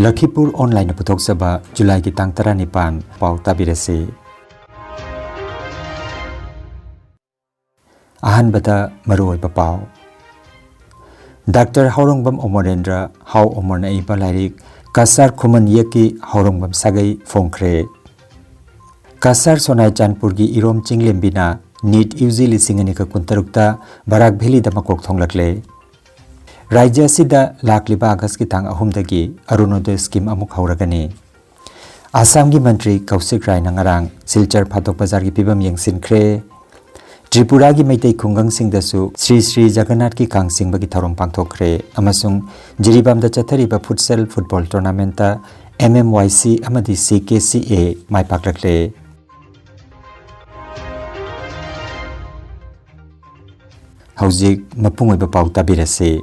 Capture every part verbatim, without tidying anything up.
ꯂꯈꯤꯄꯨꯔ ꯑꯣꯟꯂꯥꯏꯟꯅ ꯄꯨꯊꯣꯛꯆꯕ ꯖꯨꯂꯥꯏꯒꯤ ꯇꯥꯡ ꯇꯔꯥꯅꯤꯄꯥꯟ ꯄꯥꯎ ꯇꯥꯕꯤꯔꯁꯤ꯫ ꯑꯍꯥꯟꯕꯗ ꯃꯔꯨꯑꯣꯏꯕ ꯄꯥꯎ꯫ ꯗꯥꯛꯇꯔ ꯍꯥꯎꯔꯣꯡꯕꯝ ꯑꯃꯔꯦꯟꯗ꯭ꯔ, ꯍꯥꯎ ꯑꯃꯔꯅ ꯏꯕ ꯂꯥꯏꯔꯤꯛ ꯀꯁꯥꯔ ꯈꯨꯃꯟ ꯌꯦꯛꯀꯤ ꯍꯥꯎꯔꯣꯡꯕꯝ ꯁꯥꯒꯩ ꯐꯣꯡꯈ꯭ꯔꯦ꯫ ꯀꯁꯥꯔ ꯁꯣꯅꯥꯏ ꯆꯥꯟꯄꯨꯔꯒꯤ ꯏꯔꯣꯝ ꯆꯤꯡꯂꯦꯝꯕꯤꯅ ꯅꯤꯠ ꯌꯨ ꯖꯤ ꯂꯤꯁꯤꯡ ꯑꯅꯤꯒ ꯀꯨꯟꯇꯔꯨꯛꯇ ꯕꯔꯥꯛ ꯚꯦꯂꯤꯗ ꯃꯀꯣꯛ ꯊꯣꯡꯂꯛꯂꯦ꯫ ꯔꯥꯖ꯭ꯌ ꯑꯁꯤꯗ ꯂꯥꯛꯂꯤꯕ ꯑꯥꯒꯁꯀꯤ ꯇꯥꯡ ꯑꯍꯨꯝꯗꯒꯤ ꯑꯔꯨꯅꯣꯗꯣꯏ ꯁ꯭ꯀꯤꯝ ꯑꯃꯨꯛ ꯍꯧꯔꯒꯅꯤ꯫ ꯑꯁꯥꯝꯒꯤ ꯃꯟꯇ꯭ꯔꯤ ꯀꯧꯁꯤꯛ ꯔꯥꯏꯅ ꯉꯔꯥꯡ ꯁꯤꯜꯆꯔ ꯐꯥꯇꯣꯛ ꯕꯖꯥꯔꯒꯤ ꯐꯤꯕꯝ ꯌꯦꯡꯁꯤꯟꯈ꯭ꯔꯦ꯫ ꯇ꯭ꯔꯤꯄꯨꯔꯥꯒꯤ ꯃꯩꯇꯩ ꯈꯨꯡꯒꯪꯁꯤꯡꯗꯁꯨ ꯁ꯭ꯔꯤ ꯁ꯭ꯔꯤ ꯖꯒꯟꯅꯥꯊꯀꯤ ꯀꯥꯡ ꯆꯤꯡꯕꯒꯤ ꯊꯧꯔꯝ ꯄꯥꯡꯊꯣꯛꯈ꯭ꯔꯦ ꯑꯃꯁꯨꯡ ꯖꯤꯔꯤꯕꯥꯝꯗ ꯆꯠꯊꯔꯤꯕ ꯐꯨꯠꯁꯦꯜ ꯐꯨꯠꯕꯣꯜ ꯇꯣꯔꯅꯥꯃꯦꯟꯠꯇ ꯑꯦꯝ ꯑꯦꯝ ꯋꯥꯏ ꯁꯤ ꯑꯃꯗꯤ ꯁꯤ ꯀꯦ ꯁꯤ ꯑꯦ ꯃꯥꯏ ꯄꯥꯛꯂꯛꯂꯦ꯫ ꯍꯧꯖꯤꯛ ꯃꯄꯨꯡ ꯑꯣꯏꯕ ꯄꯥꯎ ꯇꯥꯕꯤꯔꯁꯤ꯫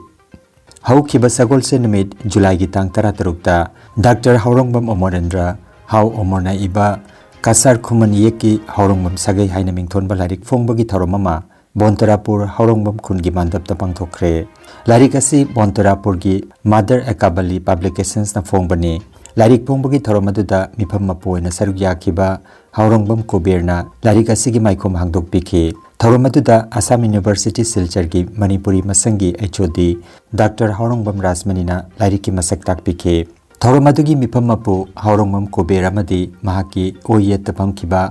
ꯍꯧꯈꯤꯕ ꯁꯒꯣꯜꯁꯦꯟ ꯅꯨꯃꯤꯠ ꯖꯨꯂꯥꯏꯒꯤ ꯇꯥꯡ ꯇꯔꯥꯇꯔꯨꯛꯇ ꯗꯥꯛꯇꯔ ꯍꯥꯎꯔꯣꯡꯕꯝ ꯑꯃꯔꯦꯟꯗ꯭ꯔ, ꯍꯥꯎ ꯑꯃꯔꯅ ꯏꯕ ꯀꯁꯥꯔ ꯈꯨꯃꯟ ꯌꯦꯛꯀꯤ ꯍꯥꯎꯔꯣꯡꯕꯝ ꯁꯥꯒꯩ ꯍꯥꯏꯅ ꯃꯤꯡꯊꯣꯟꯕ ꯂꯥꯏꯔꯤꯛ ꯐꯣꯡꯕꯒꯤ ꯊꯧꯔꯝ ꯑꯃ ꯕꯣꯟꯇꯔꯥꯄꯨꯔ ꯍꯥꯎꯔꯣꯡꯕꯝ ꯈꯨꯟꯒꯤ ꯃꯥꯟꯗꯞꯇ ꯄꯥꯡꯊꯣꯛꯈ꯭ꯔꯦ꯫ ꯂꯥꯏꯔꯤꯛ ꯑꯁꯤ ꯕꯣꯟꯇꯔꯥꯄꯨꯔꯒꯤ ꯃꯥꯗꯔ ꯑꯦꯀꯥꯕꯂꯤ ꯄꯕ꯭ꯂꯤꯀꯦꯁꯟꯁꯅ ꯐꯣꯡꯕꯅꯤ꯫ ꯂꯥꯏꯔꯤꯛ ꯐꯣꯡꯕꯒꯤ ꯊꯧꯔꯝ ꯑꯗꯨꯗ ꯃꯤꯐꯝ ꯃꯄꯨ ꯑꯣꯏꯅ ꯁꯔꯨꯛ ꯌꯥꯈꯤꯕ ꯍꯥꯎꯔꯣꯡꯕꯝ ꯀꯨꯕꯦꯔꯅ ꯂꯥꯏꯔꯤꯛ ꯑꯁꯤꯒꯤ ꯃꯥꯏꯈꯨꯝ ꯍꯥꯡꯗꯣꯛꯄꯤꯈꯤ꯫ ꯊꯧꯔꯝ ꯑꯗꯨꯗ ꯑꯁꯥꯝ ꯌꯨꯅꯤꯚꯔꯁꯤꯇꯤ ꯁꯤꯜꯆꯔꯒꯤ ꯃꯅꯤꯄꯨꯔꯤ ꯃꯁꯪꯒꯤ ꯑꯩꯆ ꯑꯣ ꯗꯤ ꯗꯥꯛꯇꯔ ꯍꯥꯎꯔꯣꯡꯕꯝ ꯔꯥꯖꯃꯅꯤꯅ ꯂꯥꯏꯔꯤꯛꯀꯤ ꯃꯁꯛ ꯇꯥꯛꯄꯤꯈꯤ꯫ ꯊꯧꯔꯝ ꯑꯗꯨꯒꯤ ꯃꯤꯐꯝ ꯃꯄꯨ ꯍꯥꯎꯔꯣꯡꯕꯝ ꯀꯨꯕꯦꯔ ꯑꯃꯗꯤ ꯃꯍꯥꯛꯀꯤ ꯑꯣꯏꯌꯦꯠꯇ ꯐꯝꯈꯤꯕ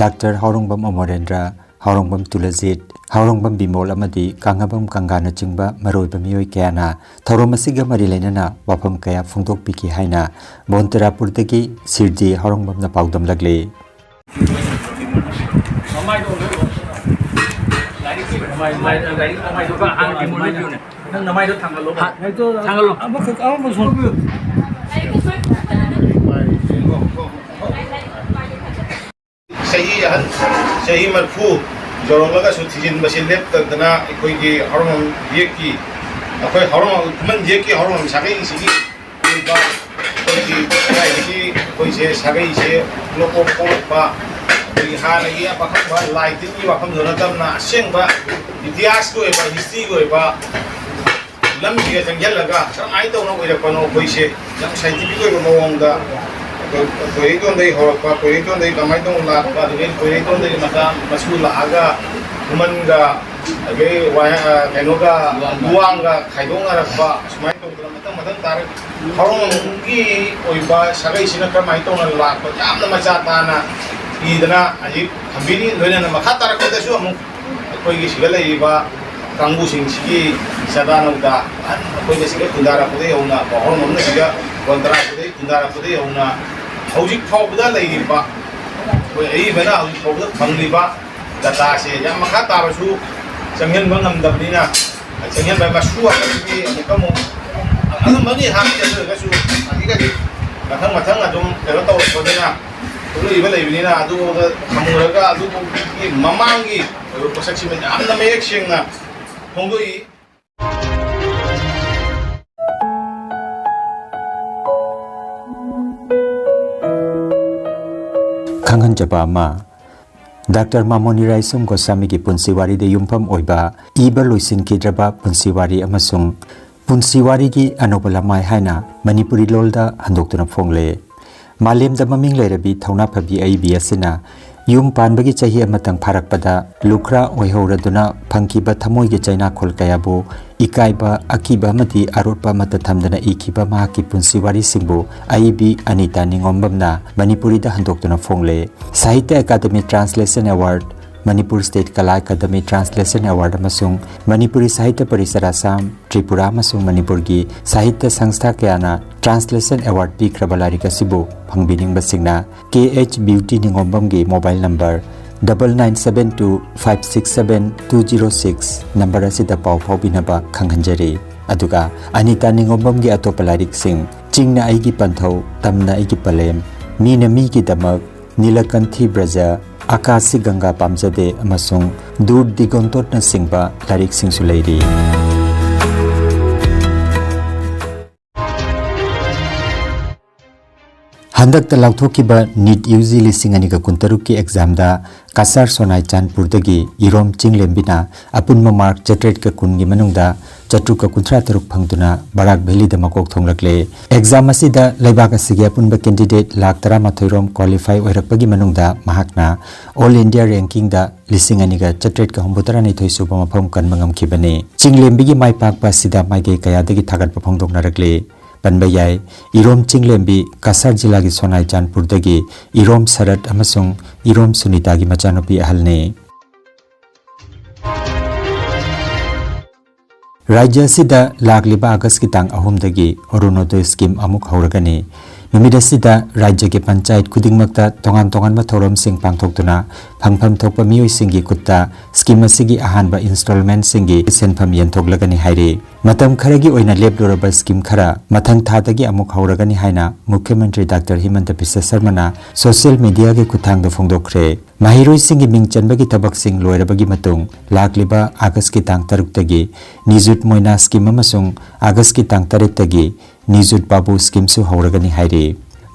ꯗꯥꯛꯇꯔ ꯍꯥꯎꯔꯣꯡꯕꯝ ꯑꯃꯔꯦꯟꯗ꯭ꯔ, ꯍꯥꯎꯔꯣꯡꯕꯝ ꯇꯨꯂꯖꯤꯠ, ꯍꯥꯎꯔꯣꯡꯕꯝ ꯕꯤꯃꯣꯜ ꯑꯃꯗꯤ ꯀꯥꯡꯉꯕꯝ ꯀꯪꯒꯥꯅꯆꯤꯡꯕ ꯃꯔꯨꯑꯣꯏꯕ ꯃꯤꯑꯣꯏ ꯀꯌꯥꯅ ꯊꯧꯔꯝ ꯑꯁꯤꯒ ꯃꯔꯤ ꯂꯩꯅꯅ ꯋꯥꯐꯝ ꯀꯌꯥ ꯐꯣꯡꯗꯣꯛꯄꯤꯈꯤ ꯍꯥꯏꯅ ꯕꯣꯟꯇꯔꯥꯄꯨꯔꯗꯒꯤ ꯁꯤꯔꯗꯤ ꯍꯥꯎꯔꯣꯡꯕꯝꯅ ꯄꯥꯎꯗꯝꯂꯛꯂꯤ꯫ ꯅꯪ ꯅꯃꯥꯏꯗꯣ ꯊꯥꯡꯒꯠꯂꯣ꯫ ꯍꯥ? ꯊꯥꯡꯒꯠꯂꯣ꯫ ꯑꯃꯈꯛ, ꯑꯃꯈꯛ ꯁꯣꯟꯕꯤꯌꯨ꯫ ꯆꯍꯤ ꯑꯍꯟ, ꯆꯍꯤ ꯃꯔꯤꯐꯨ ꯌꯧꯔꯛꯂꯒꯁꯨ ꯊꯤꯖꯤꯟꯕꯁꯤ ꯂꯦꯞꯇꯗꯅ ꯑꯩꯈꯣꯏꯒꯤ ꯍꯥꯎꯔꯣꯡꯕꯝ ꯌꯦꯛꯀꯤ, ꯑꯩꯈꯣꯏ ꯍꯥꯎꯔꯣꯡꯕꯝ, ꯈꯨꯃꯟ ꯌꯦꯛꯀꯤ ꯍꯥꯎꯔꯣꯡꯕꯝ ꯁꯥꯒꯩꯁꯤꯒꯤ ꯑꯣꯏꯕ ꯑꯩꯈꯣꯏꯒꯤ ꯂꯩꯀꯥꯏꯗꯒꯤ ꯑꯩꯈꯣꯏꯁꯦ ꯁꯥꯒꯩꯁꯦ ꯂꯣꯛꯄ ꯄꯣꯛꯂꯛꯄ, ꯑꯩꯈꯣꯏꯒꯤ ꯍꯥꯟꯅꯒꯤ ꯄꯥꯈꯪꯕ ꯂꯥꯏ ꯇꯤꯟꯒꯤ ꯋꯥꯐꯝꯗꯨ ꯅꯠꯇꯅ ꯑꯁꯦꯡꯕ ꯏꯇꯤꯍꯥꯁꯀꯤ ꯑꯣꯏꯕ, ꯍꯤꯁꯇ꯭ꯔꯤꯒꯤ ꯑꯣꯏꯕ ꯂꯝꯁꯤꯒ ꯆꯪꯁꯤꯜꯂꯒ ꯀꯃꯥꯏꯅ ꯇꯧꯅ ꯑꯣꯏꯔꯛꯄꯅꯣ? ꯑꯩꯈꯣꯏꯁꯦ ꯌꯥꯝ ꯁꯥꯏꯟꯇꯤꯐꯤꯛ ꯑꯣꯏꯕ ꯃꯑꯣꯡꯗ, ꯑꯩꯈꯣꯏ ꯀꯣꯏꯔꯩꯇꯣꯟꯗꯒꯤ ꯍꯧꯔꯛꯄ, ꯀꯣꯏꯔꯩꯇꯣꯟꯗꯒꯤ ꯀꯃꯥꯏꯅ ꯇꯧꯅ ꯂꯥꯛꯄ, ꯑꯗꯨꯗꯒꯤ ꯀꯣꯏꯔꯩꯇꯣꯟꯗꯒꯤ ꯃꯆꯥ ꯃꯁꯨ ꯂꯥꯛꯑꯒ ꯈꯨꯃꯟꯒ, ꯑꯗꯒꯤ ꯋꯥꯍꯦ-, ꯑ, ꯀꯩꯅꯣꯒ, ꯂꯨꯋꯥꯡꯒ ꯈꯥꯏꯗꯣꯛꯅꯔꯛꯄ, ꯁꯨꯃꯥꯏꯅ ꯇꯧꯗꯅ ꯃꯊꯪ ꯃꯊꯪ ꯇꯥꯔꯛ ꯍꯧꯔꯣꯟꯒꯤ ꯑꯣꯏꯕ ꯁꯥꯒꯩꯁꯤꯅ ꯀꯔꯝꯍꯥꯏꯅ ꯇꯧꯅ ꯂꯥꯛꯄ, ꯌꯥꯝꯅ ꯃꯆꯥ ꯇꯥꯅ ꯏꯗꯅ ꯍꯧꯖꯤꯛ ꯊꯝꯕꯤꯔꯤ꯫ ꯂꯣꯏꯅꯅ ꯃꯈꯥ ꯇꯥꯔꯛꯄꯗꯁꯨ ꯑꯃꯨꯛ ꯑꯩꯈꯣꯏꯒꯤ ꯁꯤꯗ ꯂꯩꯔꯤꯕ ꯀꯥꯡꯕꯨꯁꯤꯡꯁꯤꯒꯤ ꯆꯥꯗꯥ ꯅꯧꯗꯥ, ꯑꯩꯈꯣꯏꯅ ꯁꯤꯗ ꯈꯨꯟꯗꯥꯔꯛꯄꯗꯒꯤ ꯍꯧꯅ, ꯄꯥꯎꯍꯧꯔꯝꯕꯝꯅ ꯁꯤꯗ ꯈꯨꯟꯗꯥꯔꯛꯄꯗꯒꯤ ꯈꯨꯟꯗꯥꯔꯛꯄꯗꯒꯤ ꯍꯧꯅ ꯍꯧꯖꯤꯛ ꯐꯥꯎꯕꯗ ꯂꯩꯔꯤꯕ, ꯑꯩꯈꯣꯏ ꯑꯏꯕꯅ ꯍꯧꯖꯤꯛ ꯐꯥꯎꯕꯗ ꯐꯪꯂꯤꯕ ꯗꯇꯥꯁꯦ ꯌꯥꯝ ꯃꯈꯥ ꯇꯥꯕꯁꯨ ꯆꯪꯍꯟꯕ ꯉꯝꯗꯕꯅꯤꯅ, ꯆꯪꯍꯟꯕ ꯃꯁꯨ ꯍꯥꯏꯕꯁꯤꯗꯤ ꯑꯃꯨꯛꯀ ꯑꯃꯨꯛ ꯑꯗꯨꯝꯕꯒꯤ ꯍꯥꯞꯄꯤ ꯑꯗꯨ ꯑꯣꯏꯔꯒꯁꯨ ꯈꯖꯤꯛ ꯈꯖꯤꯛ ꯃꯊꯪ ꯃꯊꯪ ꯑꯗꯨꯝ ꯀꯩꯅꯣ ꯇꯧꯔꯛꯄꯗꯨꯅ ꯊꯣꯛꯂꯛꯏꯕ ꯂꯩꯕꯅꯤꯅ ꯑꯗꯨꯗ ꯊꯝꯃꯨꯔꯒ ꯑꯗꯨꯒꯤ ꯃꯃꯥꯡꯒꯤ ꯑꯣꯏꯕ ꯄꯣꯠꯁꯛꯁꯤꯃ ꯌꯥꯝꯅ ꯃꯌꯦꯛ ꯁꯦꯡꯅ ꯐꯣꯡꯗꯣꯛꯏ꯫ ꯈꯪꯍꯟꯖꯕ ꯑꯃ, ꯗꯥꯛꯇꯔ ꯃꯥꯃꯣꯅꯤ ꯔꯥꯏꯁꯣꯝ ꯒꯣꯁꯥꯃꯤꯒꯤ ꯄꯨꯟꯁꯤ ꯋꯥꯔꯤꯗ ꯌꯨꯝꯐꯝ ꯑꯣꯏꯕ ꯏꯕ ꯂꯣꯏꯁꯤꯟꯈꯤꯗ꯭ꯔꯕ ꯄꯨꯟꯁꯤ ꯋꯥꯔꯤ ꯑꯃꯁꯨꯡ ꯄꯨꯟꯁꯤ ꯋꯥꯔꯤꯒꯤ ꯑꯅꯧꯕ ꯂꯃꯥꯏ ꯍꯥꯏꯅ ꯃꯅꯤꯄꯨꯔꯤ ꯂꯣꯜꯗ ꯍꯟꯗꯣꯛꯇꯨꯅ ꯐꯣꯡꯂꯦ꯫ ꯃꯥꯂꯦꯝꯗ ꯃꯃꯤꯡ ꯂꯩꯔꯕꯤ ꯊꯧꯅꯥ ꯐꯕꯤ ꯑꯏꯕꯤ ꯑꯁꯤꯅ ꯌꯨꯝ ꯄꯥꯟꯕꯒꯤ ꯆꯍꯤ ꯑꯃꯇꯪ ꯐꯥꯔꯛꯄꯗ ꯂꯨꯈ꯭ꯔꯥ ꯑꯣꯏꯍꯧꯔꯗꯨꯅ ꯐꯪꯈꯤꯕ ꯊꯃꯣꯏꯒꯤ ꯆꯩꯅꯥꯈꯣꯜ ꯀꯌꯥꯕꯨ ꯏꯀꯥꯏꯕ, ꯑꯀꯤꯕ ꯑꯃꯗꯤ ꯑꯔꯣꯠꯄ ꯑꯃꯠꯇ ꯊꯝꯗꯅ ꯏꯈꯤꯕ ꯃꯍꯥꯛꯀꯤ ꯄꯨꯟꯁꯤ ꯋꯥꯔꯤꯁꯤꯡꯕꯨ ꯑꯏꯕꯤ ꯑꯅꯤꯇꯥ ꯅꯤꯉꯣꯝꯕꯝꯅ ꯃꯅꯤꯄꯨꯔꯤꯗ ꯍꯟꯗꯣꯛꯇꯨꯅ ꯐꯣꯡꯂꯦ꯫ Sahitya Akademi translation award, Manipur state Kala Akademi translation award ꯑꯃꯁꯨꯡ ꯃꯅꯤꯄꯨꯔꯤ ꯁꯥꯍꯤꯇ꯭ꯌ ꯄꯔꯤꯁꯗ ꯑꯁꯥꯝ, ꯇ꯭ꯔꯤꯄꯨꯔꯥ ꯑꯃꯁꯨꯡ ꯃꯅꯤꯄꯨꯔꯒꯤ ꯁꯥꯍꯤꯇ꯭ꯌ ꯁꯪꯁꯊꯥ ꯀꯌꯥꯅ ꯇ꯭ꯔꯥꯟꯁꯂꯦꯁꯟ ꯑꯦꯋꯥꯔꯗ ꯄꯤꯈ꯭ꯔꯕ ꯂꯥꯏꯔꯤꯛ ꯑꯁꯤꯕꯨ ꯐꯪꯕꯤꯅꯤꯡꯕꯁꯤꯡꯅ ꯀꯦ ꯑꯩꯆ ꯕ꯭ꯌꯨꯇꯤ ꯅꯤꯉꯣꯝꯕꯝꯒꯤ mobile number double nine seven two five six seven two zero six number ꯑꯁꯤꯗ ꯄꯥꯎ ꯐꯥꯎꯕꯤꯅꯕ ꯈꯪꯍꯟꯖꯔꯤ꯫ ꯑꯗꯨꯒ ꯑꯅꯤꯇꯥ ꯅꯤꯉꯣꯝꯕꯝꯒꯤ ꯑꯇꯣꯞꯄ ꯂꯥꯏꯔꯤꯛꯁꯤꯡ, ꯆꯤꯡꯅ ꯑꯩꯒꯤ ꯄꯟꯊꯧ, ꯇꯝꯅ ꯑꯩꯒꯤ ꯄꯂꯦꯝ, ꯃꯤꯅ ꯃꯤꯒꯤꯗꯃꯛ, ꯅꯤꯂꯀꯟꯊꯤ ꯕ꯭ꯔꯖ, ꯑꯀꯥꯁꯤ ꯒꯪꯒꯥ ꯄꯥꯝꯖꯗꯦ ꯑꯃꯁꯨꯡ ꯗꯨꯔ ꯗꯤꯒꯣꯟꯇꯣꯠꯅꯆꯤꯡꯕ ꯂꯥꯏꯔꯤꯛꯁꯤꯡꯁꯨ ꯂꯩꯔꯤ꯫ ꯍꯟꯗꯛꯇ ꯂꯥꯎꯊꯣꯛꯈꯤꯕ ꯅꯤꯠ ꯌꯨ ꯖꯤ ꯂꯤꯁꯤꯡ ꯑꯅꯤꯒ ꯀꯨꯟꯇꯔꯨꯛꯀꯤ ꯑꯦꯛꯖꯥꯝꯗ ꯀꯁꯥꯔ ꯁꯣꯅꯥꯏ ꯆꯥꯟꯄꯨꯔꯗꯒꯤ ꯏꯔꯣꯝ ꯆꯤꯡꯂꯦꯝꯕꯤꯅ ꯑꯄꯨꯟꯕ ꯃꯥꯔꯛ ꯆꯥꯇ꯭ꯔꯦꯠꯀ ꯀꯨꯟꯒꯤ ꯃꯅꯨꯡꯗ ꯆꯥꯇ꯭ꯔꯨꯛꯀ ꯀꯨꯟꯊ꯭ꯔꯥ ꯇꯔꯨꯛ ꯐꯪꯗꯨꯅ ꯕꯔꯥꯛ ꯚꯦꯂꯤꯗ ꯃꯀꯣꯛ ꯊꯣꯡꯂꯛꯂꯦ꯫ ꯑꯦꯛꯖꯥꯝ ꯑꯁꯤꯗ ꯂꯩꯕꯥꯛ ꯑꯁꯤꯒꯤ ꯑꯄꯨꯟꯕ ꯀꯦꯟꯗꯤꯗꯦꯠ ꯂꯥꯈ ꯇꯔꯥꯃꯥꯊꯣꯏ ꯔꯣꯝ ꯀ꯭ꯋꯥꯂꯤꯐꯥꯏ ꯑꯣꯏꯔꯛꯄꯒꯤ ꯃꯅꯨꯡꯗ ꯃꯍꯥꯛꯅ ꯑꯣꯜ ꯏꯟꯗꯤꯌꯥ ꯔꯦꯡꯀꯤꯡꯗ ꯂꯤꯁꯤꯡ ꯑꯅꯤꯒ ꯆꯥꯇ꯭ꯔꯦꯠꯀ ꯍꯨꯝꯐꯨꯇꯔꯥꯅꯤꯊꯣꯏ ꯁꯨꯕ ꯃꯐꯝ ꯀꯟꯕ ꯉꯝꯈꯤꯕꯅꯤ꯫ ꯆꯤꯡꯂꯦꯝꯕꯤꯒꯤ ꯃꯥꯏ ꯄꯥꯛꯄ ꯑꯁꯤꯗ ꯃꯥꯏꯀꯩ ꯀꯌꯥꯗꯒꯤ ꯊꯥꯒꯠꯄ ꯐꯣꯡꯗꯣꯛꯅꯔꯛꯂꯤ꯫ ꯄꯟꯕ ꯌꯥꯏ, ꯏꯔꯣꯝ ꯆꯤꯡꯂꯦꯝꯕꯤ ꯀꯁꯥꯔ ꯖꯤꯂꯥꯒꯤ ꯁꯣꯅꯥꯏ ꯆꯥꯟꯄꯨꯔꯗꯒꯤ ꯏꯔꯣꯝ ꯁꯔꯠ ꯑꯃꯁꯨꯡ ꯏꯔꯣꯝ ꯁꯨꯅꯤꯇꯥꯒꯤ ꯃꯆꯥꯅꯨꯄꯤ ꯑꯍꯜꯅꯤ꯫ ꯔꯥꯖ꯭ꯌ ꯑꯁꯤꯗ ꯂꯥꯛꯂꯤꯕ ꯑꯥꯒꯁꯀꯤ ꯇꯥꯡ ꯑꯍꯨꯝꯗꯒꯤ ꯑꯔꯨꯅꯣꯗꯣꯏ ꯁ꯭ꯀꯤꯝ ꯑꯃꯨꯛ ꯍꯧꯔꯒꯅꯤ꯫ ꯅꯨꯃꯤꯠ ꯑꯁꯤꯗ ꯔꯥꯖ꯭ꯌꯒꯤ ꯄꯟꯆꯥꯌꯠ ꯈꯨꯗꯤꯡꯃꯛꯇ ꯇꯣꯉꯥꯟ ꯇꯣꯉꯥꯟꯕ ꯊꯧꯔꯝꯁꯤꯡ ꯄꯥꯡꯊꯣꯛꯇꯨꯅ ꯐꯪꯐꯝ ꯊꯣꯛꯄ ꯃꯤꯑꯣꯏꯁꯤꯡꯒꯤ ꯈꯨꯠꯇ ꯁ꯭ꯀꯤꯝ ꯑꯁꯤꯒꯤ ꯑꯍꯥꯟꯕ ꯏꯟꯁꯇꯣꯜꯃꯦꯟꯠꯁꯤꯡꯒꯤ ꯁꯦꯟꯐꯝ ꯌꯦꯟꯊꯣꯛꯂꯒꯅꯤ ꯍꯥꯏꯔꯤ꯫ ꯃꯇꯝ ꯈꯔꯒꯤ ꯑꯣꯏꯅ ꯂꯦꯞꯂꯨꯔꯕ ꯁ꯭ꯀꯤꯝ ꯈꯔ ꯃꯊꯪ ꯊꯥꯗꯒꯤ ꯑꯃꯨꯛ ꯍꯧꯔꯒꯅꯤ ꯍꯥꯏꯅ ꯃꯨꯈ꯭ꯌ ꯃꯟꯇ꯭ꯔꯤ ꯗꯥꯛꯇꯔ ꯍꯤꯃꯟꯇ ꯕꯤꯁ꯭ꯋ ꯁꯔꯃꯅ ꯁꯣꯁꯤꯌꯦꯜ ꯃꯤꯗꯤꯌꯥꯒꯤ ꯈꯨꯠꯊꯥꯡꯗ ꯐꯣꯡꯗꯣꯛꯈ꯭ꯔꯦ꯫ ꯃꯍꯩꯔꯣꯏꯁꯤꯡꯒꯤ ꯃꯤꯡ ꯆꯟꯕꯒꯤ ꯊꯕꯛꯁꯤꯡ ꯂꯣꯏꯔꯕꯒꯤ ꯃꯇꯨꯡ ꯂꯥꯛꯂꯤꯕ ꯑꯥꯒꯁꯀꯤ ꯇꯥꯡ ꯇꯔꯨꯛꯇꯒꯤ ꯅꯤꯖꯨꯠ ꯃꯣꯏꯅꯥ ꯁ꯭ꯀꯤꯝ ꯑꯃꯁꯨꯡ ꯑꯥꯒꯁꯀꯤ ꯇꯥꯡ ꯇꯔꯦꯠꯇꯒꯤ ꯅꯤꯖꯨꯠ ꯕꯥꯕꯨ ꯁ꯭ꯀꯤꯝꯁꯨ ꯍꯧꯔꯒꯅꯤ ꯍꯥꯏꯔꯤ꯫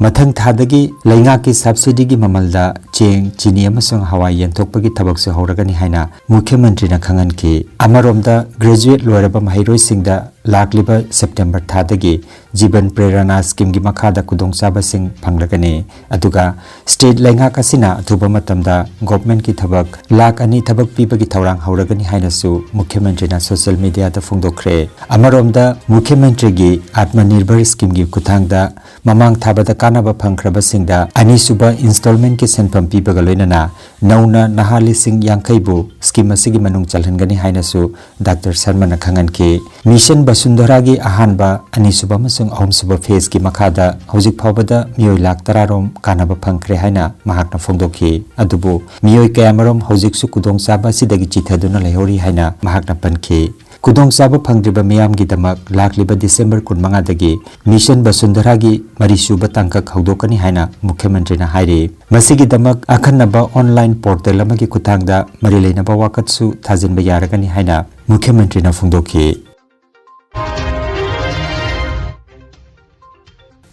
ꯃꯊꯪ ꯊꯥꯗꯒꯤ ꯂꯩꯉꯥꯛꯀꯤ ꯁꯕꯁꯤꯗꯤꯒꯤ ꯃꯃꯜꯗ ꯆꯦꯡ, ꯆꯤꯅꯤ ꯑꯃꯁꯨꯡ ꯍꯋꯥꯏ ꯌꯦꯟꯊꯣꯛꯄꯒꯤ ꯊꯕꯛꯁꯨ ꯍꯧꯔꯒꯅꯤ ꯍꯥꯏꯅ ꯃꯨꯈ꯭ꯌ ꯃꯟꯇ꯭ꯔꯤꯅ ꯈꯪꯍꯟꯈꯤ꯫ ꯑꯃꯔꯣꯝꯗ, ꯒ꯭ꯔꯦꯖꯨꯑꯦꯠ ꯂꯣꯏꯔꯕ ꯃꯍꯩꯔꯣꯏꯁꯤꯡꯗ ꯂꯥꯛꯂꯤꯕ ꯁꯦꯞꯇꯦꯝꯕꯔ ꯊꯥꯗꯒꯤ ꯖꯤꯕꯟ ꯄ꯭ꯔꯦꯔꯥꯅꯥ ꯁ꯭ꯀꯤꯝꯒꯤ ꯃꯈꯥꯗ ꯈꯨꯗꯣꯡꯆꯥꯕꯁꯤꯡ ꯐꯪꯂꯒꯅꯤ꯫ ꯑꯗꯨꯒ ꯁ꯭ꯇꯦꯠ ꯂꯩꯉꯥꯛ ꯑꯁꯤꯅ ꯑꯊꯨꯕ ꯃꯇꯝꯗ ꯒꯣꯚꯔꯟꯃꯦꯟꯠꯀꯤ ꯊꯕꯛ ꯂꯥꯈ ꯑꯅꯤ ꯊꯕꯛ ꯄꯤꯕꯒꯤ ꯊꯧꯔꯥꯡ ꯍꯧꯔꯒꯅꯤ ꯍꯥꯏꯅꯁꯨ ꯃꯨꯈ꯭ꯌ ꯃꯟꯇ꯭ꯔꯤꯅ ꯁꯣꯁꯤꯌꯦꯜ ꯃꯤꯗꯤꯌꯥꯗ ꯐꯣꯡꯗꯣꯛꯈ꯭ꯔꯦ꯫ ꯑꯃꯔꯣꯝꯗ, ꯃꯨꯈ꯭ꯌ ꯃꯟꯇ꯭ꯔꯤꯒꯤ ꯑꯥꯠꯃ ꯅꯤꯔꯚꯔ ꯁ꯭ꯀꯤꯝꯒꯤ ꯈꯨꯠꯊꯥꯡꯗ ꯃꯃꯥꯡ ꯊꯥꯕꯗ ꯀꯥꯟꯅꯕ ꯐꯪꯈ꯭ꯔꯕꯁꯤꯡꯗ ꯑꯅꯤꯁꯨꯕ ꯏꯟꯁꯇꯣꯜꯃꯦꯟꯠꯀꯤ ꯁꯦꯟꯐꯝ ꯄꯤꯕꯒ ꯂꯣꯏꯅꯅ ꯅꯧꯅ ꯅꯍꯥ ꯂꯤꯁꯤꯡ ꯌꯥꯡꯈꯩꯕꯨ ꯁ꯭ꯀꯤꯝ ꯑꯁꯤꯒꯤ ꯃꯅꯨꯡ ꯆꯜꯍꯟꯒꯅꯤ ꯍꯥꯏꯅꯁꯨ ꯗꯥꯛꯇꯔ ꯁꯔꯃꯅ ꯈꯪꯍꯟꯈꯤ꯫ ꯃꯤꯁꯟ ꯕꯁꯨꯟꯙꯔꯥꯒꯤ ꯑꯍꯥꯟꯕ, ꯑꯅꯤꯁꯨꯕ ꯑꯃꯁꯨꯡ ꯑꯍꯨꯝꯁꯨꯕ ꯐꯦꯖꯀꯤ ꯃꯈꯥꯗ ꯍꯧꯖꯤꯛ ꯐꯥꯎꯕꯗ ꯃꯤꯑꯣꯏ ꯂꯥꯈ ꯇꯔꯥ ꯔꯣꯝ ꯀꯥꯟꯅꯕ ꯐꯪꯈ꯭ꯔꯦ ꯍꯥꯏꯅ ꯃꯍꯥꯛꯅ ꯐꯣꯡꯗꯣꯛꯈꯤ꯫ ꯑꯗꯨꯕꯨ ꯃꯤꯑꯣꯏ ꯀꯌꯥꯃꯔꯨꯝ ꯍꯧꯖꯤꯛꯁꯨ ꯈꯨꯗꯣꯡꯆꯥꯕ ꯑꯁꯤꯗꯒꯤ ꯆꯤꯊꯗꯨꯅ ꯂꯩꯍꯧꯔꯤ ꯍꯥꯏꯅ ꯃꯍꯥꯛꯅ ꯄꯟꯈꯤ꯫ ꯈꯨꯗꯣꯡꯆꯥꯕ ꯐꯪꯗ꯭ꯔꯤꯕ ꯃꯤꯌꯥꯝꯒꯤꯗꯃꯛ ꯂꯥꯛꯂꯤꯕ ꯗꯤꯁꯦꯝꯕꯔ ꯀꯨꯟꯃꯉꯥꯗꯒꯤ ꯃꯤꯁꯟ ꯕꯁꯨꯟꯙꯔꯥꯒꯤ ꯃꯔꯤꯁꯨꯕ ꯇꯥꯡꯀꯛ ꯍꯧꯗꯣꯛꯀꯅꯤ ꯍꯥꯏꯅ ꯃꯨꯈ꯭ꯌ ꯃꯟꯇ꯭ꯔꯤꯅ ꯍꯥꯏꯔꯤ꯫ ꯃꯁꯤꯒꯤꯗꯃꯛ ꯑꯈꯟꯅꯕ ꯑꯣꯟꯂꯥꯏꯟ ꯄꯣꯔꯇꯦꯜ ꯑꯃꯒꯤ ꯈꯨꯠꯊꯥꯡꯗ ꯃꯔꯤ ꯂꯩꯅꯕ ꯋꯥꯀꯠꯁꯨ ꯊꯥꯖꯤꯟꯕ ꯌꯥꯔꯒꯅꯤ ꯍꯥꯏꯅ ꯃꯨꯈ꯭ꯌ ꯃꯟꯇ꯭ꯔꯤꯅ ꯐꯣꯡꯗꯣꯛꯈꯤ꯫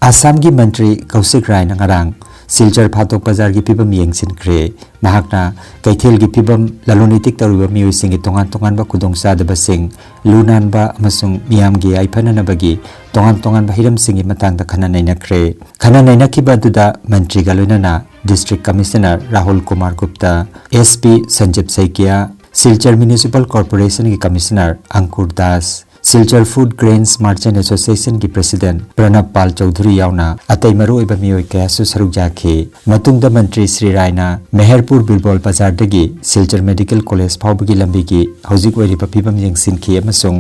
ꯑꯁꯥꯝꯒꯤ ꯃꯟꯇ꯭ꯔꯤ ꯀꯧꯁꯤꯛ ꯔꯥꯏꯅ ꯉꯔꯥꯡ ꯁꯤꯜꯆꯔ ꯐꯥꯇꯣꯛ ꯕꯖꯥꯔꯒꯤ ꯐꯤꯕꯝ ꯌꯦꯡꯁꯤꯟꯈ꯭ꯔꯦ꯫ ꯃꯍꯥꯛꯅ ꯀꯩꯊꯦꯜꯒꯤ ꯐꯤꯕꯝ, ꯂꯂꯣꯟ ꯏꯇꯤꯛ ꯇꯧꯔꯤꯕ ꯃꯤꯑꯣꯏꯁꯤꯡꯒꯤ ꯇꯣꯉꯥꯟ ꯇꯣꯉꯥꯟꯕ ꯈꯨꯗꯣꯡꯆꯥꯗꯕꯁꯤꯡ, ꯂꯨ ꯅꯥꯟꯕ ꯑꯃꯁꯨꯡ ꯃꯤꯌꯥꯝꯒꯤ ꯌꯥꯏꯐꯅꯅꯕꯒꯤ ꯇꯣꯉꯥꯟ ꯇꯣꯉꯥꯟꯕ ꯍꯤꯔꯝꯁꯤꯡꯒꯤ ꯃꯇꯥꯡꯗ ꯈꯟꯅ ꯅꯩꯅꯈ꯭ꯔꯦ꯫ ꯈꯟꯅ ꯅꯩꯅꯈꯤꯕ ꯑꯗꯨꯗ ꯃꯟꯇ꯭ꯔꯤꯒ ꯂꯣꯏꯅꯅ District Commissioner Rahul Kumar Gupta, S P ꯁꯟꯖꯤꯞ ꯁꯩꯀꯤꯌꯥ, Silchar Municipal Corporation ꯒꯤ Commissioner ꯑꯪꯀꯨꯔ Das, Silchar Food Grains Merchant Association ꯒꯤ President ꯄ꯭ꯔꯅꯕ ꯄꯥꯜ ꯆꯧꯙꯨꯔꯤ ꯌꯥꯎꯅ ꯑꯇꯩ ꯃꯔꯨꯑꯣꯏꯕ ꯃꯤꯑꯣꯏ ꯀꯌꯥꯁꯨ ꯁꯔꯨꯛ ꯌꯥꯈꯤ꯫ ꯃꯇꯨꯡꯗ ꯃꯟꯇ꯭ꯔꯤ ꯁ꯭ꯔꯤ ꯔꯥꯏꯅ ꯃꯦꯍꯔꯄꯨꯔ ꯕꯤꯔꯕꯣꯜ ꯕꯖꯥꯔꯗꯒꯤ ꯁꯤꯜꯆꯔ Medical College ꯐꯥꯎꯕꯒꯤ ꯂꯝꯕꯤꯒꯤ ꯍꯧꯖꯤꯛ ꯑꯣꯏꯔꯤꯕ ꯐꯤꯕꯝ ꯌꯦꯡꯁꯤꯟꯈꯤ ꯑꯃꯁꯨꯡ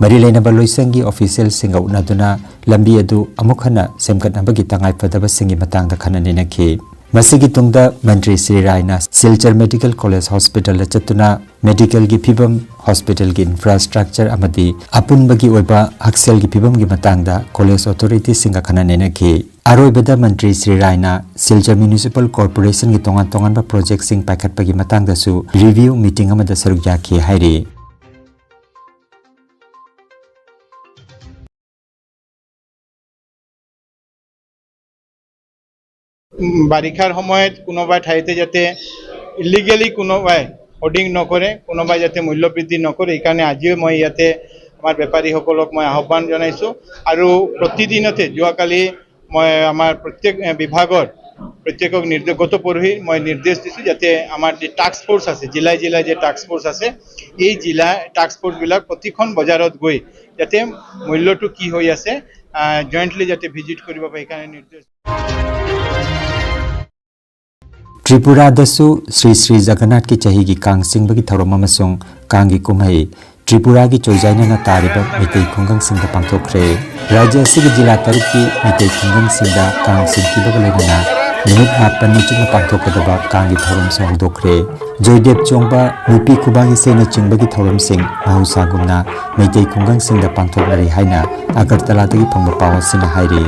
ꯃꯔꯤ ꯂꯩꯅꯕ ꯂꯣꯏꯁꯪꯒꯤ official ꯁꯤꯡꯒ ꯎꯅꯗꯨꯅ ꯂꯝꯕꯤ ꯑꯗꯨ ꯑꯃꯨꯛ ꯍꯟꯅ ꯁꯦꯝꯒꯠꯅꯕꯒꯤ ꯇꯉꯥꯏ ꯐꯗꯕꯁꯤꯡꯒꯤ ꯃꯇꯥꯡꯗ ꯈꯟꯅ ꯅꯩꯅꯈꯤ꯫ ꯃꯁꯤꯒꯤ ꯇꯨꯡꯗ ꯃꯟꯇ꯭ꯔꯤ Shri ꯔꯥꯏꯅ Silchar Medical College Hospital ꯗ ꯆꯠꯇꯨꯅ medical ꯒꯤ ꯐꯤꯕꯝ, hospital ꯒꯤ infrastructure ꯑꯃꯗꯤ ꯑꯄꯨꯟꯕꯒꯤ ꯑꯣꯏꯕ ꯍꯛꯁꯦꯜꯒꯤ ꯐꯤꯕꯝꯒꯤ ꯃꯇꯥꯡꯗ college authority ꯁꯤꯡꯒ ꯈꯟꯅ ꯅꯩꯅꯈꯤ꯫ ꯑꯔꯣꯏꯕꯗ ꯃꯟꯇ꯭ꯔꯤ ꯁ꯭ꯔꯤ ꯔꯥꯏꯅ ꯁꯤꯜꯆꯔ Municipal Corporation ꯒꯤ ꯇꯣꯉꯥꯟ ꯇꯣꯉꯥꯟꯕ project ꯁꯤꯡ ꯄꯥꯏꯈꯠꯄꯒꯤ ꯃꯇꯥꯡꯗꯁꯨ review meeting ꯑꯃꯗ ꯁꯔꯨꯛ ꯌꯥꯈꯤ ꯍꯥꯏꯔꯤ꯫ উম, বাৰিষাৰ সময়ত কোনোবা ঠাইতে যাতে ইলিগেলি কোনোবাই হৰ্ডিং নকৰে, কোনোবাই যাতে মূল্য বৃদ্ধি নকৰে, এইকাৰণে আজিও মই ইয়াতে আমাৰ বেপাৰীসকলক মই আহ্বান জনাইছোঁ। আৰু প্ৰতিদিনতে, যোৱাকালি মই আমাৰ প্ৰত্যেক, এ, বিভাগৰ প্ৰত্যেকক নিৰ্দেশ, গত পৰহি মই নিৰ্দেশ দিছোঁ যাতে আমাৰ যি টাস্ক ফ'ৰ্চ আছে, জিলাই জিলাই যে টাস্ক ফ'ৰ্চ আছে, এই জিলা টাস্ক ফ'ৰ্চবিলাক প্ৰতিখন বজাৰত গৈ যাতে মূল্যটো কি হৈ আছে, আহ, জইণ্টলি যাতে ভিজিট কৰিব পাৰে, সেইকাৰণে নিৰ্দেশ। ꯇ꯭ꯔꯤꯄꯨꯔꯥꯗꯁꯨ ꯁ꯭ꯔꯤ ꯁ꯭ꯔꯤ ꯖꯒꯟꯅꯥꯊꯀꯤ ꯆꯍꯤꯒꯤ ꯀꯥꯡ ꯆꯤꯡꯕꯒꯤ ꯊꯧꯔꯝ ꯑꯃꯁꯨꯡ ꯀꯥꯡꯒꯤ ꯀꯨꯝꯍꯩ ꯇ꯭ꯔꯤꯄꯨꯔꯥꯒꯤ ꯆꯣꯏꯖꯥꯏꯅꯅ ꯇꯥꯔꯤꯕ ꯃꯩꯇꯩ ꯈꯨꯡꯒꯪꯁꯤꯡꯗ ꯄꯥꯡꯊꯣꯛꯈ꯭ꯔꯦ꯫ ꯔꯥꯖ꯭ꯌ ꯑꯁꯤꯒꯤ ꯖꯤꯂꯥ ꯇꯔꯨꯛꯀꯤ ꯃꯩꯇꯩ ꯈꯨꯡꯒꯪꯁꯤꯡꯗ ꯀꯥꯡ ꯆꯤꯡꯈꯤꯕꯒ ꯂꯣꯏꯅꯅ ꯅꯨꯃꯤꯠ ꯃꯥꯄꯟꯅꯤ ꯆꯨꯞꯅ ꯄꯥꯡꯊꯣꯛꯀꯗꯕ ꯀꯥꯡꯒꯤ ꯊꯧꯔꯝꯁꯨ ꯍꯧꯗꯣꯛꯈ꯭ꯔꯦ꯫ ꯖꯣꯏꯗꯦꯕ ꯆꯣꯡꯕ, ꯅꯨꯄꯤ ꯈꯨꯕꯥꯛ ꯏꯁꯩꯅꯆꯤꯡꯕꯒꯤ ꯊꯧꯔꯝꯁꯤꯡ ꯃꯍꯧꯁꯥꯒꯨꯝꯅ ꯃꯩꯇꯩ ꯈꯨꯡꯒꯪꯁꯤꯡꯗ ꯄꯥꯡꯊꯣꯛꯅꯔꯤ ꯍꯥꯏꯅ ꯑꯒꯔꯇꯂꯥꯗꯒꯤ ꯐꯪꯕ ꯄꯥꯎ ꯑꯁꯤꯅ ꯍꯥꯏꯔꯤ꯫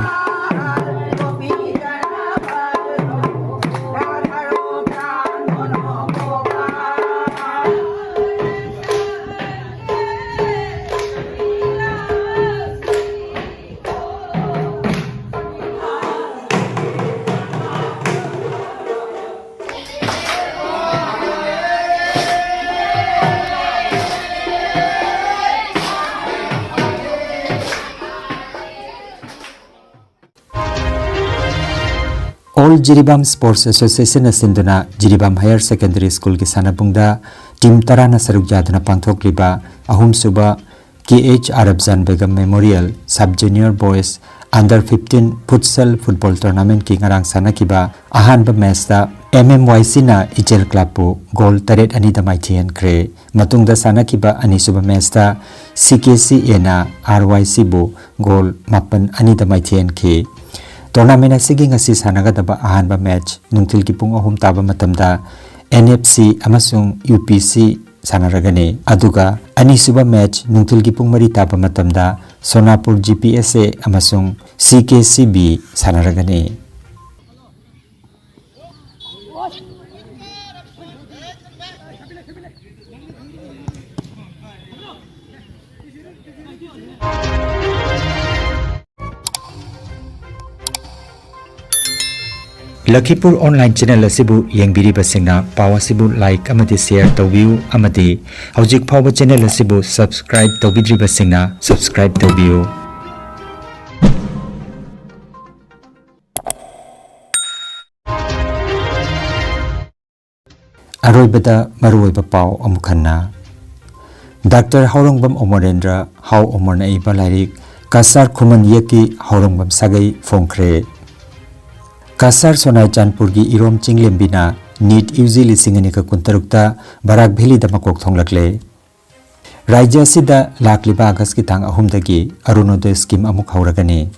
All Jiribam Sports Association ꯅ ꯁꯤꯟꯗꯨꯅ ꯖꯤꯔꯤꯕꯥꯝ Higher Secondary School ꯒꯤ ꯁꯥꯟꯅꯕꯨꯡꯗ team ꯇꯔꯥꯅ ꯁꯔꯨꯛ ꯌꯥꯗꯨꯅ ꯄꯥꯡꯊꯣꯛꯂꯤꯕ ꯑꯍꯨꯝꯁꯨꯕ K H Arbajan Begum Memorial Sub Junior Boys Under fifteen Futsal Football Tournament ꯀꯤ ꯉꯔꯥꯡ ꯁꯥꯟꯅꯈꯤꯕ ꯑꯍꯥꯟꯕ match ꯇ M M Y C ꯅ ꯏꯆꯦꯜ Club ꯄꯨ goal ꯇꯔꯦꯠ ꯑꯅꯤꯗ ꯃꯥꯏꯊꯤꯍꯟꯈ꯭ꯔꯦ꯫ ꯃꯇꯨꯡꯗ ꯁꯥꯟꯅꯈꯤꯕ ꯑꯅꯤꯁꯨꯕ match ꯇ C K C A ꯅ R Y C ꯕꯨ goal ꯃꯥꯄꯟ ꯑꯅꯤꯗ ꯃꯥꯏꯊꯤꯍꯟꯈꯤ꯫ Tournament ꯑꯁꯤꯒꯤ ꯉꯁꯤ ꯁꯥꯟꯅꯒꯗꯕ ꯑꯍꯥꯟꯕ match ꯅꯨꯡꯊꯤꯜꯒꯤ ꯄꯨꯡ ꯑꯍꯨꯝ ꯇꯥꯕ ꯃꯇꯝꯗ N F C ꯑꯃꯁꯨꯡ U P C ꯁꯥꯟꯅꯔꯒꯅꯤ꯫ ꯑꯗꯨꯒ ꯑꯅꯤꯁꯨꯕ match ꯅꯨꯡꯊꯤꯜꯒꯤ ꯄꯨꯡ ꯃꯔꯤ ꯇꯥꯕ ꯃꯇꯝꯗ ꯁꯣꯅꯥꯄꯨꯔ G P S A ꯑꯃꯁꯨꯡ C K C B ꯁꯥꯟꯅꯔꯒꯅꯤ꯫ ꯂꯈꯤꯄꯨꯔ online channel ꯑꯁꯤꯕꯨ ꯌꯦꯡꯕꯤꯔꯤꯕꯁꯤꯡꯅ ꯄꯥꯎ ꯑꯁꯤꯕꯨ like ꯑꯃꯗꯤ share ꯇꯧꯕꯤꯌꯨ ꯑꯃꯗꯤ ꯍꯧꯖꯤꯛ ꯐꯥꯎꯕ channel ꯑꯁꯤꯕꯨ subscribe ꯇꯧꯕꯤꯗ꯭ꯔꯤꯕꯁꯤꯡꯅ subscribe ꯇꯧꯕꯤꯌꯨ꯫ ꯑꯔꯣꯏꯕꯗ ꯃꯔꯨꯑꯣꯏꯕ ꯄꯥꯎ ꯑꯃꯨꯛ ꯍꯟꯅ꯫ Doctor ꯍꯥꯎꯔꯣꯡꯕꯝ ꯑꯃꯔꯦꯟꯗ꯭ꯔ ꯍꯥꯎ ꯑꯃꯔꯅ ꯏꯕ ꯂꯥꯏꯔꯤꯛ ꯀꯁꯥꯔ ꯈꯨꯃꯟ ꯌꯦꯛꯀꯤ ꯍꯥꯎꯔꯣꯡꯕꯝ ꯁꯥꯒꯩ ꯐꯣꯡꯈ꯭ꯔꯦ꯫ ꯀꯁꯥꯔ ꯁꯣꯅꯥꯏ ꯆꯥꯟꯄꯨꯔꯒꯤ ꯏꯔꯣꯝ ꯆꯤꯡꯂꯦꯝꯕꯤꯅ NEET U G ꯂꯤꯁꯤꯡ ꯑꯅꯤꯒ ꯀꯨꯟꯇꯔꯨꯛꯇ ꯕꯔꯥꯛ ꯚꯦꯂꯤꯗ ꯃꯀꯣꯛ ꯊꯣꯡꯂꯛꯂꯦ꯫ ꯔꯥꯖ꯭ꯌ ꯑꯁꯤꯗ ꯂꯥꯛꯂꯤꯕ ꯑꯥꯒꯁꯀꯤ ꯇꯥꯡ ꯑꯍꯨꯝꯗꯒꯤ ꯑꯔꯨꯅꯣꯗꯣꯏ scheme ꯑꯃꯨꯛ ꯍꯧꯔꯒꯅꯤ꯫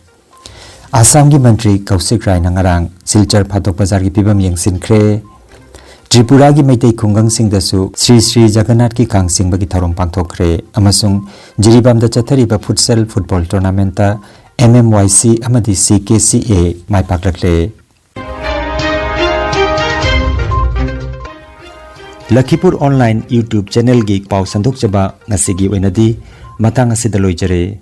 ꯑꯁꯥꯝꯒꯤ ꯃꯟꯇ꯭ꯔꯤ ꯀꯧꯁꯤꯛ ꯔꯥꯏꯅ ꯉꯔꯥꯡ ꯁꯤꯜꯆꯔ ꯐꯥꯇꯣꯛ ꯕꯖꯥꯔꯒꯤ ꯐꯤꯕꯝ ꯌꯦꯡꯁꯤꯟꯈ꯭ꯔꯦ꯫ ꯇ꯭ꯔꯤꯄꯨꯔꯥꯒꯤ ꯃꯩꯇꯩ ꯈꯨꯡꯒꯪꯁꯤꯡꯗꯁꯨ ꯁ꯭ꯔꯤ ꯁ꯭ꯔꯤ ꯖꯒꯟꯅꯥꯊꯀꯤ ꯀꯥꯡ ꯆꯤꯡꯕꯒꯤ ꯊꯧꯔꯝ ꯄꯥꯡꯊꯣꯛꯈ꯭ꯔꯦ ꯑꯃꯁꯨꯡ ꯖꯤꯔꯤꯕꯥꯝꯗ ꯆꯠꯊꯔꯤꯕ futsal football tournamentꯇ M M Y C ꯑꯃꯗꯤ C K C A my ꯄꯥꯛꯂꯛꯂꯦ꯫ ꯂꯈꯤꯄꯨꯔ online YouTube channelꯒꯤ ꯄꯥꯎ ꯁꯟꯗꯣꯛꯆꯕ ꯉꯁꯤꯒꯤ ꯑꯣꯏꯅꯗꯤ ꯃꯇꯥꯡ ꯑꯁꯤꯗ ꯂꯣꯏꯖꯔꯦ꯫